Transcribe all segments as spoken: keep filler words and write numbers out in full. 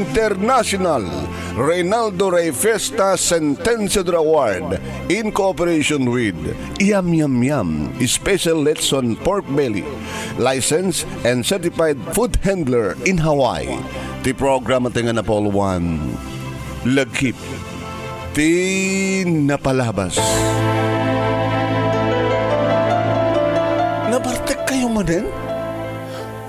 International Reynaldo Rey Fiesta Sentenciador Award in cooperation with Yum Yum Yum Special Lechon Pork Belly, licensed and certified food handler in Hawaii. Ti programa ti nga napauloan, Lagip ti Napalabas. Nabartek kayo manen?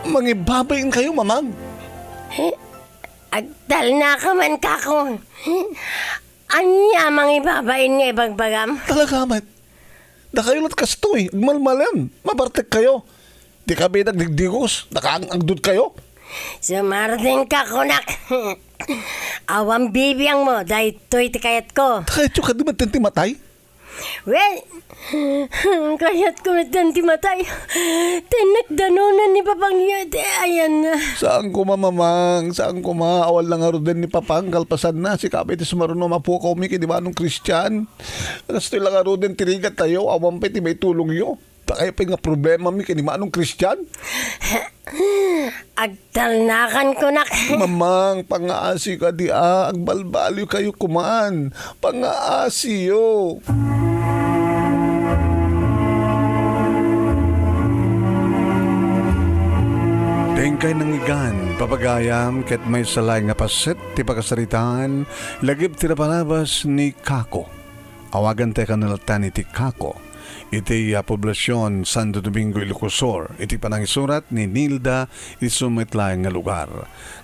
Mangibabain kayo, Mamang? Agtalna ka man, Kako. Ania mangibabain nga ibagbagam? Talaga met. Dakayo lat kastoy, agmalmalem, mabartek kayo. Di ka bilang digdigos, nakaang-agdud kayo. Sumardeng ka, kunak. Awan bibiang mo, daytoy ti kayatko. Kayatyo kadi met ti matay? Well, kayatko met ti matay. Tinekdanonan ni Papangyo, ti ayan na. Saan ko ma, Mamang? Saan ko ma? Awan lang ngaruden ni Papang, kalpasan na. Sika pay ti sumaruno, mapukaw mi, kini Manong Christian. Kastoy lang ngaruden ti rigat tayo, awan pay ti maitulong yo. Dakay pay nga problema mi kini Manong Christian. Agtalnakan, kunak. Mamang, pangaasi ka di a, agbalbaliw kayo kuman. Pangaasiyo. Dengkay nangigan, papagayam, ket maysa laeng nga paset ti pakasaritaan, lagip ti napalabas ni Kako. Awagan tayo kanalatan iti Kako, iti, ah, Poblacion Santo Domingo, Ilocos Sur, iti panangisurat ni Nilda iti sumet laeng nga lugar.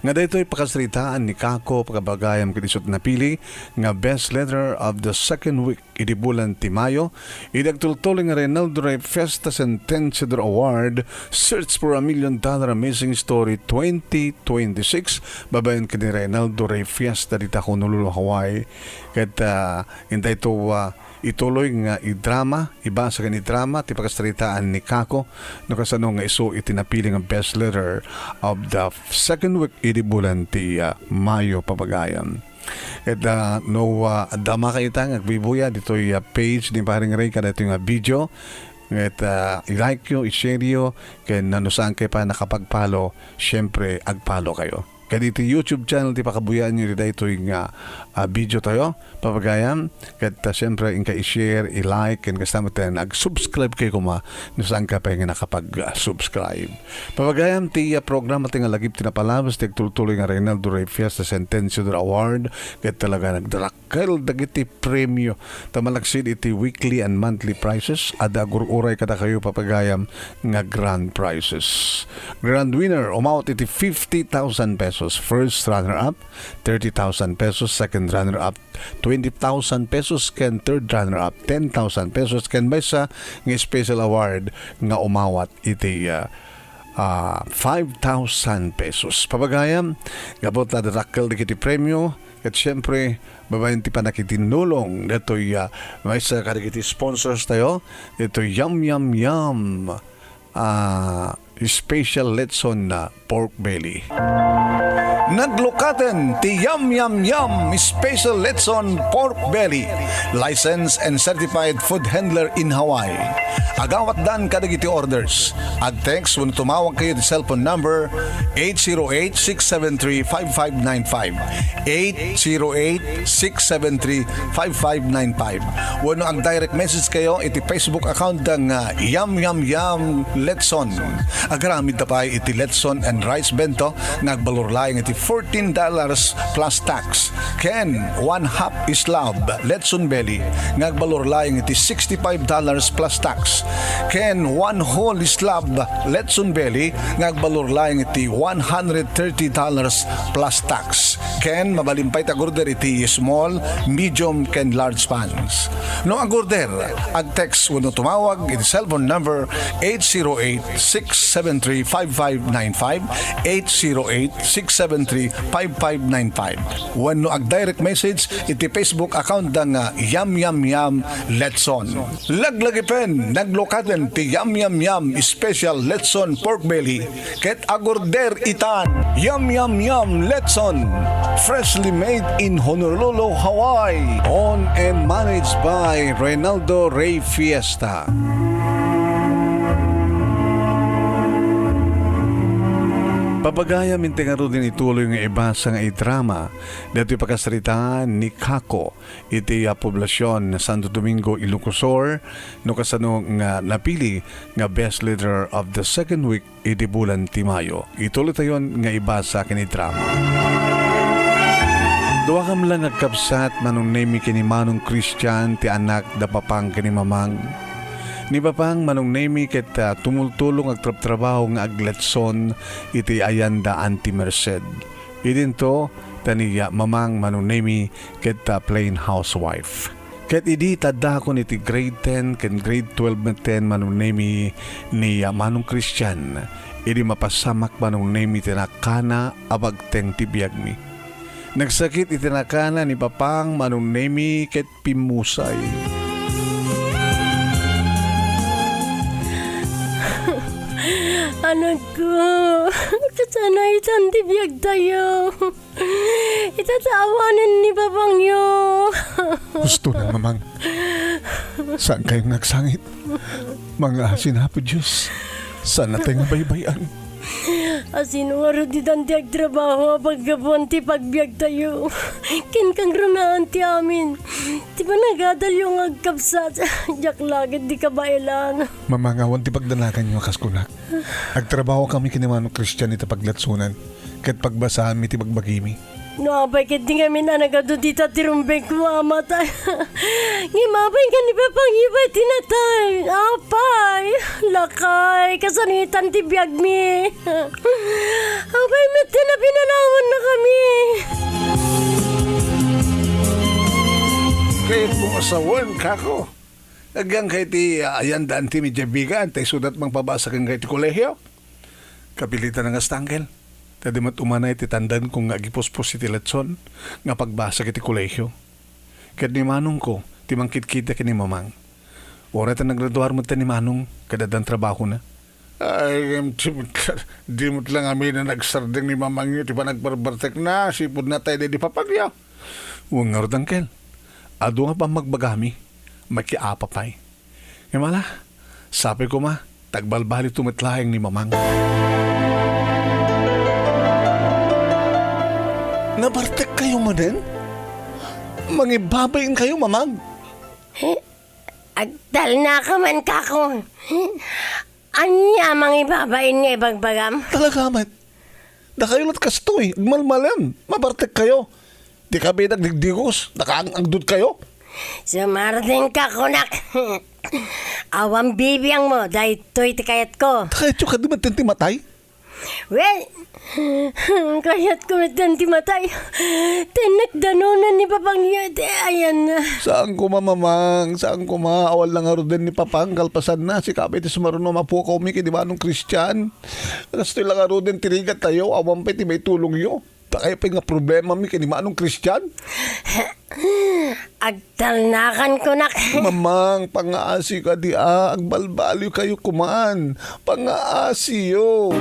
Nga daytoy pakasaritaan ni Kako, pagabagayam ket isu ti napili nga best letter of the second week iti bulan ti Mayo, iti agtultuloy nga Reynaldo Rey Fiesta Sentenciador Award, Search for a Million Dollar Amazing Story twenty twenty-six, babaen ken ni Reynaldo Rey Fiesta dita Honolulu, Hawaii. Ket, ah, intay to, ah, ituloy nga idrama, ibasa ken idrama ti pakasaritaan ni Kako, no kasano nga isu iti napili nga best letter of the second week idi bulan ti, ah, Mayo, papagayam. Ket, ah, no, ah, adda kayo ta nga agbubuya ditoy, ah, page ni Paring Ray kadaytoy nga video, ket, ah, i-like yo, i-share yo, ken no saan kayo pa nakapag-follow, siyempre, ag-follow kayo. Kaditi YouTube channel ti pakabuyaanyo iti daytoy nga, ah, video tayo, papagayam. Ket, ah, siyempre, inka i-share, i-like, ken kasta met ag-subscribe kayo koma no saan ka pay nga nakapag-subscribe. Papagayam ti, ah, programa ti nga lagip ti napalabas ti agtultuloy nga Reynaldo Rey Fiesta Sentenciador Award, ket talaga nagdarak kel dagiti premio. Ta malaksid iti weekly and monthly prizes, adda agur-uray kadakayo, papagayam, nga grand prizes. Grand winner, umawat iti fifty thousand pesos. First runner-up, thirty thousand pesos. Second runner-up, twenty thousand pesos. Ken third runner-up, ten thousand pesos. Ken maysa nga special award nga umawat iti, ah, ah, five thousand pesos. Papagayam, gapu ta darakkel dagiti premio, ket siyempre, babaen ti pannakitinnulong datoy, ah, maysa kadagiti sponsors tayo, ditoy Yum Yum Yum, ah, special lechon na pork belly. Naglukaten ti Yum Yum Yum Special Lechon Pork Belly, licensed and certified food handler in Hawaii. Agawatdan kadagiti orders. Ag-text wenno tumawag kayo ti cellphone number eight zero eight, six seven three, five five nine five, eight zero eight, six seven three, five five nine five. Wenno ag-direct message kayo iti Facebook account da nga Yum Yum Yum Letson. Agaramid ta pay iti Letson and Rice Bento nga agbalor laeng iti fourteen dollars plus tax. Ken one half slab Letson Belly nga agbalor laeng iti sixty-five dollars plus tax. Ken one whole slab Letson Belly nga agbalor laeng iti one hundred thirty dollars plus tax. Ken mabalin pay ti ag-order iti small, medium, ken large pans. No ag-order, ag-text wenno tumawag iti cellphone number eight zero eight, six seven three, five five nine five, eight zero eight, six seven three, five five nine five. Wenno ag-direct message iti Facebook account da nga Yum Yum Yum Letson. Laglagipen, naglukaten ti Yum Yum Yum Special Letson Pork Belly ket ag-order itan. Yum Yum Yum Letson, freshly made in Honolulu, Hawaii. Owned and managed by Reynaldo Rey Fiesta. Papagayam, inti ngaruden ituloy nga ibasa nga idrama daytoy pakasaritaan ni Kako iti, ah, poblasion Santo Domingo, Ilocos Sur, no kasano nga napili nga Best Leader of the Second Week iti bulan ti Mayo. Ituloytayon nga ibasa ken idrama. Duakam la nga agkabsat, Manong Nemi ken ni Manong Christian, ti anak da Papang ken ni Mamang. Ni Papang, Manong Nemi, ket, ah, tumultulong agtrabtrabaho nga agletson iti ayan da Auntie Merced. Idinto, ta ni, ah, Mamang, Manong Nemi, ket, ah, plain housewife. Ket idi ta dakon iti grade ten ken grade twelve metten, Manong Nemi, ni, ah, Manong Christian, idi mapasamak, Manong Nemi, ti nakana a bagteng ti biagmi. Nagsakit iti nakana ni Papang, Manong Nemi, ket pimmusay. Anakko, kasano itan ti biagtayo? Ita ta awanen ni Papangyo. Husto na, Mamang. Saan kayo nga agsangit? Mga asin, Apo Dios. Saan natay nga baybay-an? Asino ngarud itan ti agtrabaho a paggapuan ti pagbiagtayo? Ken kangrunaan ti amin. Ti panagadalyo nga agkabsat. Diak la ket di kabaelan. Mamang, awan ti pagdanaganyo a kas kunak. Agtrabaho kami ken ni Manong Christian ita paglatsonan, ket pagbasaanmi ti bagbagimi. No apay ket di ngamin a nagadu dita ti rumbengko a matay. Ngem apay nga ni Papangyo pay ti natay? Apay, lakay, kasano itan ti biagmi? Apay met ti napinanawanna kami? Kayatmo nga sawen, Kako. Agyan kay ti, ah, ayan da Auntie Medya Biga, anta isudat mangpabasa kenka iti kolehio? Kapilitan nga astangkel. Ta di met umanay ti tandanko nga agipuspos iti letson nga pagbasa iti kolehio. Ket ni manongko ti mangkitkita ken ni Mamang. Uray ta naggraduar met ni Manong, ket addan trabahona. Ay, ngem di met la, di met la ngamin a nagsardeng ni Mamangyo ti panagbarbartekna, sipud natay daydi Papangyo. Wen ngarud, Angkel. Adu nga pammagbagami, makiapa pay. Ngem ala, sapay koma, ta agbalbaliwto met laeng ni Mamang. Nabartekkayo manen? Mangibabainkayo, Mamang? Agtalnaka man, Kako. Ania mangibabain nga ibagbagam? Talaga met. Dakayo lat kastoy, agmalmalem, mabartekkayo. Dika bay nagdigdigos, nakaang-agdudkayo. Sumardengka, kunak. Awan bibiangmo, daytoy ti kayatko. Kayatyo kadi met ti matay? Wen, kayatko met ti matay. Tennek danonan ni Papangyo iti ayanna. Saan koma, Mamang, saan koma. Awan la ngaruden ni Papang kalpasanna. Sika pay ti sumaruno a mapukawmi ken ni Manong Christian. Kastoy la ngaruden ti rigattayo, awan pay ti maitulongyo. Dakay pay nga problemami ken ni Manong Christian? Agtalnakan, kunak. Mamang, pangaasi kadi a, agbalbaliwkayo koman. Pangaasiyo.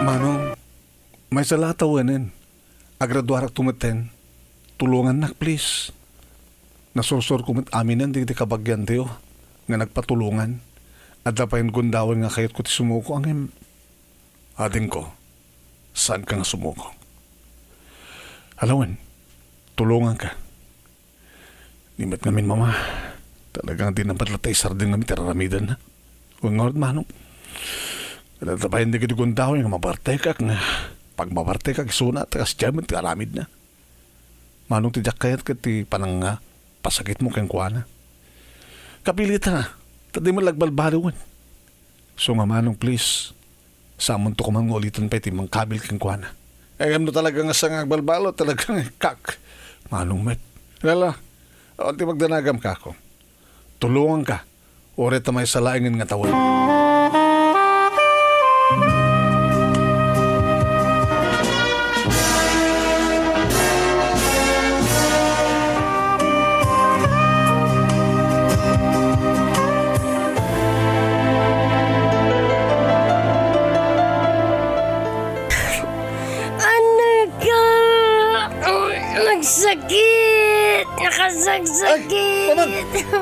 Manong, maysa la a tawenen. Agraduarakto metten. Tulongannak, please. Nasursurko met aminen dagiti kabagiantayo nga nagpatulongan. Adda pay gundaway nga kayatko ti sumuko, ngem adingko, saanka nga sumuko. Ala wen, tulonganka. Di met ngamin, Mama. Talagang di na met latta isardeng ngamin ti ar-aramidenna. Wen ngarud, Manong. Adda pay dagiti gundaway nga mabartekak, nga pagmabartekak isuna, ta kasdiay met ti aramidna. Manong, ti diak kayat ket ti panangpasakitmo kenkuana. Kapilitana, ta di met la agbalbaliwen. Isu nga, Manong, please, saanmonto koma nga uliten pay ti mangkabil kenkuana. Ngem no talaga nga saan nga agbalbaliw, talaga nga kak. Manong met. Lala, awan ti magdanagam, Kako. Tulonganka. Uray ta maysa laengen nga tawen. Anakko, nagsakit. Kasaksakit! Ay, Mamang!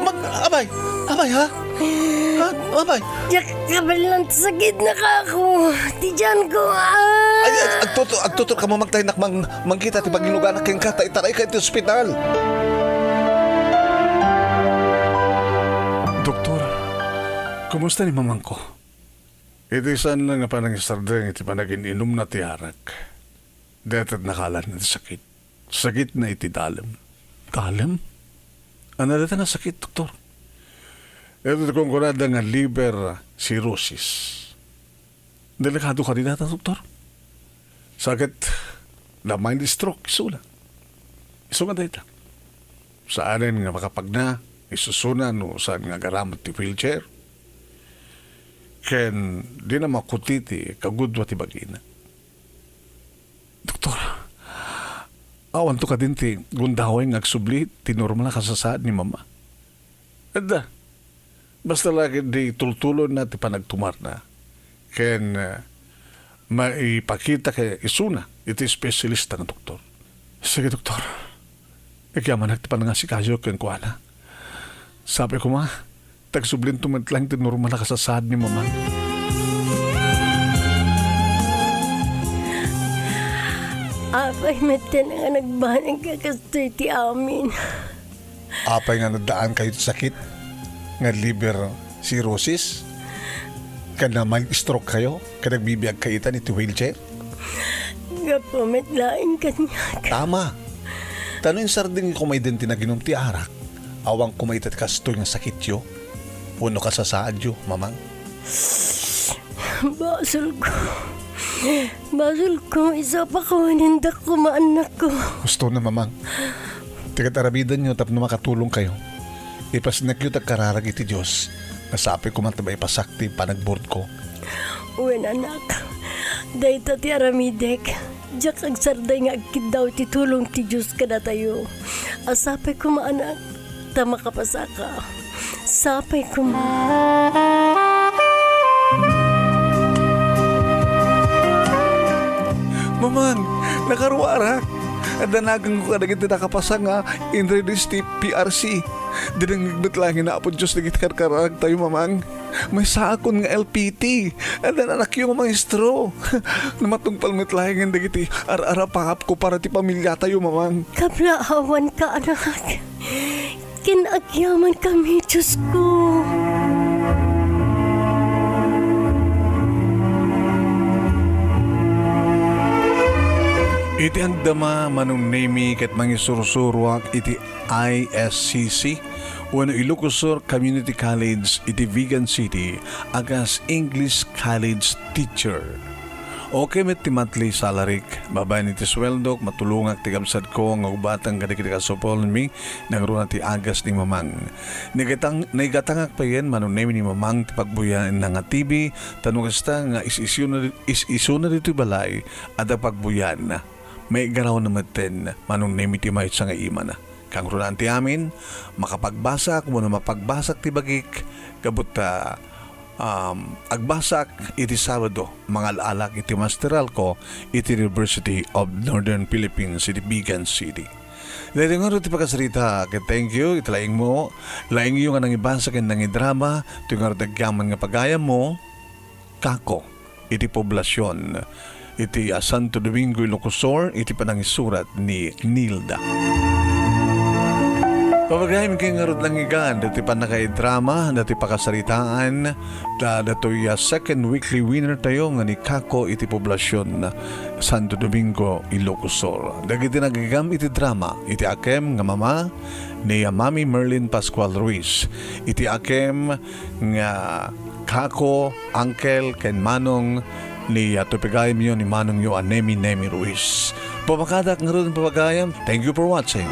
Mag-, abay! Abay, ha? Ha? Abay! Diak kabaelan, sakit na kako. Ti tiyan ko, ah! Ay, ag-, agtutur-, agtuturka, Mamang, ta innak mang-, mangkita ti panginuganak kenka, ta itarayka iti ospital. Doktor, kumusta ni mamangko? Iti saan nga panangisardeng iti panagin-inumna ti arak, dayta nakalan ti sakit. Sakitna iti dalem. Dalem? Ania dayta nga sakit, doktor? Iti kunkunada nga liver cirrhosis. Delikado kadi dayta, doktor? Sakit na mind stroke, isuna. Isu nga dayta. Saanen nga makapagna, isusuna no saan nga agaramat ti wheelchair. Ken dina makuti ti kagudua ti bagina. Doktor, awanto kadin ti gundaway nga agsubli ti normal a kasasaad ni Mama? Adda. Basta la ketdi tultulonna ti panagtumarna. Ken, eh, maipakita ket isuna iti espesyalista nga doktor. Sige, doktor. Agyamanak ti panangasikaso kenkuana. Sapay koma, ta agsublinto met laeng ti normal a kasasaad ni Mamang. Apay met nga nagbanag a kastoy ti amin? Apay nga naddaankayo ti sakit nga liver cirrhosis? Ken na-mind stroke kayo? Ken nagbibiagkayo itan iti wheelchair? Gapu met laeng kaniak. Tama. Ta no insardengyo koma idin ti naginum ti arak, awan koma ita ti kastoy nga sakityo wenno kasasaadyo, Mamang. Basolko. Basolko, isapako, inindakko, maannakko. Hustona, Mamang. Ti ket-aramidenyo tapno makatulongkayo. Ipasnekyo ti agkararag iti Dios. Nasapay koma ta maipasak ti panagburodko. Wen, anak. Dayta ti aramidek. Diak agsardeng nga agkiddaw ti tulong ti Dios kadatayo. A, sapay koma, anak, ta makapasaka. Sapay koma. Mamang, nakaruarak. Adda naganko kadagiti nakapasa nga inrealize ti P R C. Dinengngeg met laeng ni Apo Dios dagiti karkararagtayo, Mamang. Maysaakon nga L P T. Adda nanakyo nga maestro. Namatungpal met laeng dagiti ar-arapakapko para ti pamiliatayo, Mamang. Kablaawanka, anak. Ken agyaman kami, Diosko. Iti agdama, Manong Nemi, ket mangisursuroak iti I S C C wenno Ilocos Sur Community College iti Vigan City a kas English College teacher. Okay met ti monthly salaryk, babaen iti sueldok, matulongak ti kabsatko nga ubateng kadagiti kasupulenmi, nangruna ti agas ni Mamang. Naigatang-, naigatangak payen, Manong Nemi, ni Mamang ti pagbuyaenna nga T V, ta no kasta nga is-isuna, is-isuna ditoy balay, adda pagbuyaenna. Maigarawna metten, Manong Nemi, ti maysa nga imana. Kangrunaan ti amin, makapagbasak wenno mapagbasak ti bagik, gapu ta, um, agbasak iti Sabado, mangal-alak iti masteralko iti University of Northern Philippines iti Vigan City. Daytoy ngarud ti pakasarita, ket thank you iti laingmo, laingyo nga nangibasa ken nangidrama, toy ngarud agyaman nga pagayammo, Kako iti poblasion iti, ah, Santo Domingo, Ilocos Sur, iti panangisurat ni Nilda. Pabagayam ken ngarud langigan dati pannakaidrama, dati pakasaritaan, da-, datoy, ah, second weekly winner tayo nga ni Kako iti poblasion Santo Domingo, Ilocos Sur. Dagiti nagigam iti drama, iti akem nga mama ni, ah, Mami Merlin Pascual Ruiz, iti akem nga kako, uncle, ken manong ni, ah, tupigayamyo ni manongyo a Nemi Nemi Ruiz. Pumakadak ngarud, pabagayam. Thank you for watching.